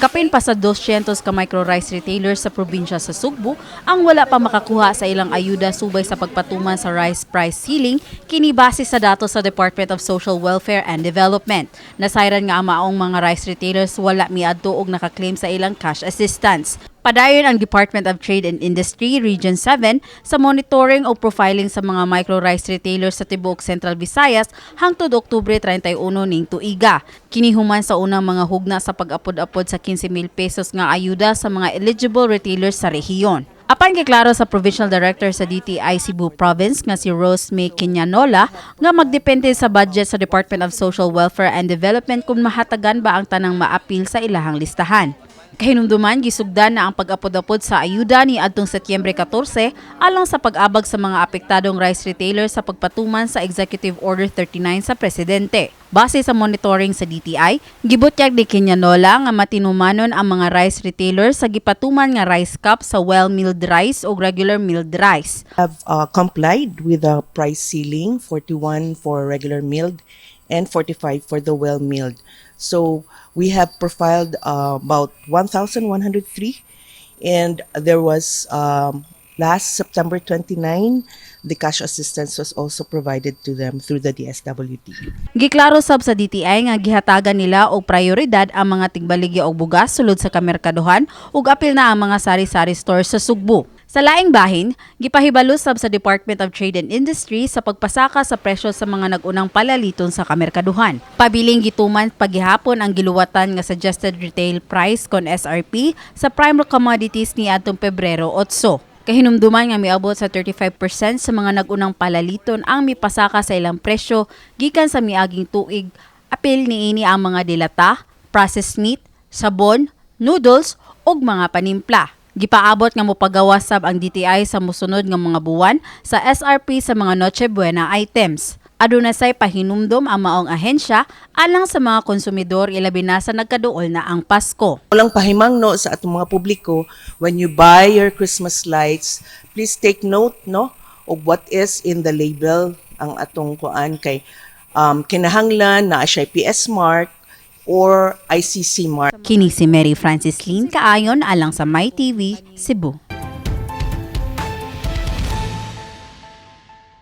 Kapin pa sa 200 ka micro rice retailers sa probinsya sa Sugbo ang wala pa makakuha sa ilang ayuda subay sa pagpatuman sa rice price ceiling, kini base sa datos sa Department of Social Welfare and Development. Nasayran nga ang maong mga rice retailers wala miadto og nakaklaim sa ilang cash assistance. Padayon ang Department of Trade and Industry Region 7 sa monitoring o profiling sa mga micro rice retailers sa tibuok Central Visayas hangtod Oktubre 31 ning tuiga. Kini human sa unang mga hugna sa pag-apod-apod sa 15,000 pesos nga ayuda sa mga eligible retailers sa rehiyon. Apan giklaro sa Provincial Director sa DTI Cebu Province nga si Rose May Quiñanola nga magdepende sa budget sa Department of Social Welfare and Development kung mahatagan ba ang tanang maapil sa ilahang listahan. Kahinumduman, gisugdan na ang pag-apod-apod sa ayuda ni adtong Setyembre 14 alang sa pag-abag sa mga apektadong rice retailers sa pagpatuman sa Executive Order 39 sa presidente. Base sa monitoring sa DTI, gibutyag ni Quiñanola nga matinumanon ang mga rice retailers sa gipatuman nga rice cap sa well-milled rice o regular milled rice. Have complied with the price ceiling, 41 for regular milled and 45 for the well milled. So we have profiled about 1,103, and there was last September 29, the cash assistance was also provided to them through the DSWD. Giklaro sab sa DTI nga gihatagan nila og prioridad ang mga tigbaligya og bugas sulod sa kamerkaduhan ug apil na ang mga sari-sari stores sa Sugbo. Sa laing bahin, gipahibalo sab sa Department of Trade and Industry sa pagpasaka sa presyo sa mga nag-unang palaliton sa kamerkaduhan. Pabiling gituman pagihapon ang giluwatan nga suggested retail price kon SRP sa prime commodities ni adtong Pebrero 8. Kahinumduman nga miabot sa 35% sa mga nag-unang palaliton ang mipasaka sa ilang presyo gikan sa miaging tuig. Apil niini ang mga dilata, processed meat, sabon, noodles ug mga panimpla. Gipaabot nga mopagawas sab ang DTI sa mosunod nga mga buwan sa SRP sa mga Noche Buena items. Aduna say pahinumdom ang maong ahensya alang sa mga konsumidor, ilabi na sa nagkaduol na ang Pasko. Walang pahimangno sa atong mga publiko, when you buy your Christmas lights, please take note, no, of what is in the label ang atong kuan kay kinahanglan naa siya PS mark or ICC mark. Kini si Mary Francis Lynn Kaayon alang sa My TV, Cebu.